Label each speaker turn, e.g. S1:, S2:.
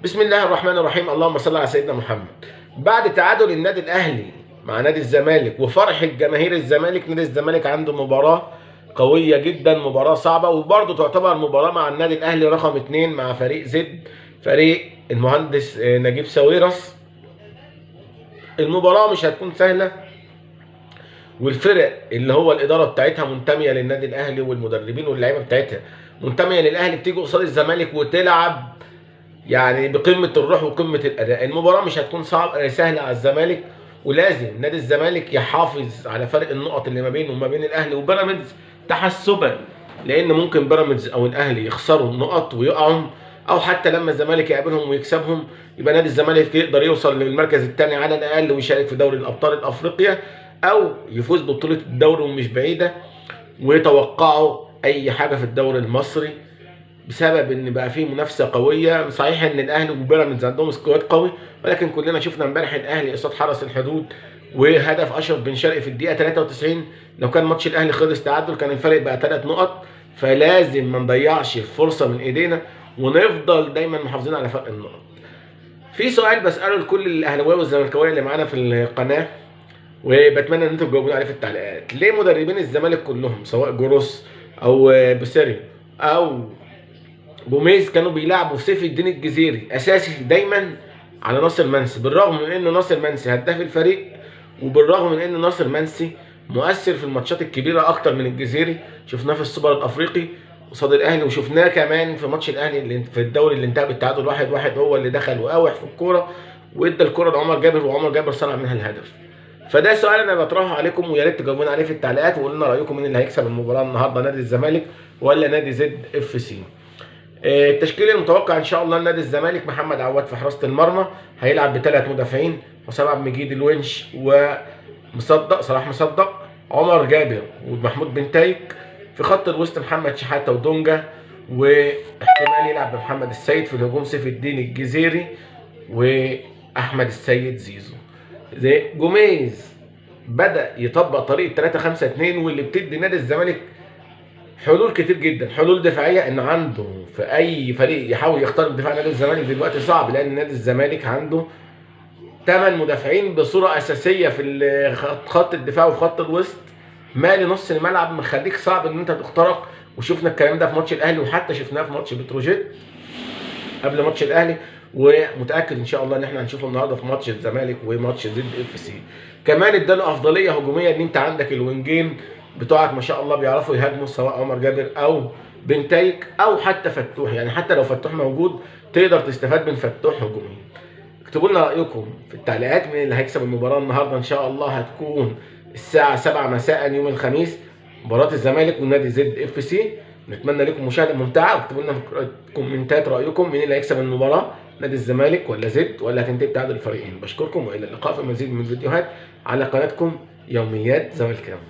S1: بسم الله الرحمن الرحيم، اللهم صل على سيدنا محمد. بعد تعادل النادي الاهلي مع نادي الزمالك وفرحه جماهير الزمالك، نادي الزمالك عنده مباراة قوية جدا، مباراة صعبة، وبرضه تعتبر مباراة مع النادي الاهلي رقم 2 مع فريق زد، فريق المهندس نجيب ساويرس. المباراة مش هتكون سهلة، والفرق اللي هو الادارة بتاعتها منتميه للنادي الاهلي والمدربين واللعيبة بتاعتها منتميه للاهلي، بتيجي قصاد الزمالك وتلعب يعني بقمة الروح وقمة الاداء. المباراة مش هتكون صعب سهلة على الزمالك، ولازم نادي الزمالك يحافظ على فرق النقط اللي ما بينه وما بين الاهلي وبيراميدز تحسبا، لان ممكن بيراميدز او الاهلي يخسروا نقط ويقعوا، او حتى لما الزمالك يقابلهم ويكسبهم يبقى نادي الزمالك يقدر يوصل للمركز الثاني على الاقل ويشارك في دوري الابطال الافريقيا، او يفوز ببطولة الدوري ومش بعيدة، ويتوقعوا اي حاجة في الدوري المصري بسبب ان بقى فيه منافسه قوية. صحيح ان الاهلي وبيراميدز عندهم squad قوي، ولكن كلنا شفنا امبارح الاهلي قصاد حرس الحدود وهدف اشرف بن شرقي في الدقيقة 93. لو كان ماتش الاهلي خلص تعادل كان الفرق بقى 3 نقط. فلازم ما نضيعش الفرصة من ايدينا ونفضل دايما محافظين على فرق النقط. في سؤال بساله لكل الاهلاوية والزملكاويه اللي معانا في القناة، وبتمنى ان انتم تجاوبوني عليه في التعليقات. ليه مدربين الزمالك كلهم سواء جروس او بوسيريو او جوميز كانوا بيلعبوا سيف الدين الجزيري اساسي دايما على ناصر منسي، بالرغم من ان ناصر منسي هداف الفريق، وبالرغم من ان ناصر منسي مؤثر في الماتشات الكبيرة اكتر من الجزيري؟ شفناه في السوبر الافريقي قصاد الاهلي، وشفناه كمان في ماتش الاهلي اللي في الدوري اللي انتهى بالتعادل 1-1، هو اللي دخل وقاوح في الكورة وادى الكورة لعمر جابر، وعمر جابر صنع منها الهدف. فده سؤال انا بطرحه عليكم، ويا ريت تجاوبونا عليه في التعليقات وقولوا لنا رايكم مين اللي هيكسب المباراة النهارده، نادي الزمالك ولا نادي زد اف سي. التشكيل المتوقع ان شاء الله لنادي الزمالك: محمد عواد في حراسة المرمى، هيلعب بثلاث مدافعين، حسام عبد المجيد الونش ومصدق صلاح مصدق، عمر جابر ومحمود بن تايك. في خط الوسط محمد شحاته ودونجا، واحتمال يلعب بمحمد السيد. في الهجوم سيف الدين الجزيري واحمد السيد زيزو. زي جوميز بدا يطبق طريقه 3-5-2، واللي بتدي نادي الزمالك حلول كتير جدا، حلول دفاعية ان عنده في اي فريق يحاول يخترق دفاع نادي الزمالك دلوقتي صعب، لان نادي الزمالك عنده 8 مدافعين بصورة اساسية في خط الدفاع وفي خط الوسط، مالي نص الملعب، مخليك صعب ان انت تخترق. وشفنا الكلام ده في ماتش الاهلي، وحتى شفناه في ماتش بتروجيت قبل ماتش الاهلي، ومتاكد ان شاء الله ان احنا هنشوفه النهارده في ماتش الزمالك وماتش زد اف سي. كمان اداله افضلية هجومية ان انت عندك الوينجين بتوعك ما شاء الله بيعرفوا يهاجموا، سواء عمر جابر او بنتايك او حتى فتوح، يعني حتى لو فتوح موجود تقدر تستفاد من فتوح هجوميا. اكتبوا لنا رايكم في التعليقات مين اللي هيكسب المباراة النهارده ان شاء الله، هتكون الساعة 7 مساء يوم الخميس، مباراة الزمالك والنادي زد اف سي. نتمنى لكم مشاهده ممتعة، واكتبوا لنا في الكومنتات رايكم مين اللي هيكسب المباراة، نادي الزمالك ولا زد، ولا هتنتهي بتعادل الفريقين. بشكركم والى اللقاء في مزيد من الفيديوهات على قناتكم يوميات زملكاوي.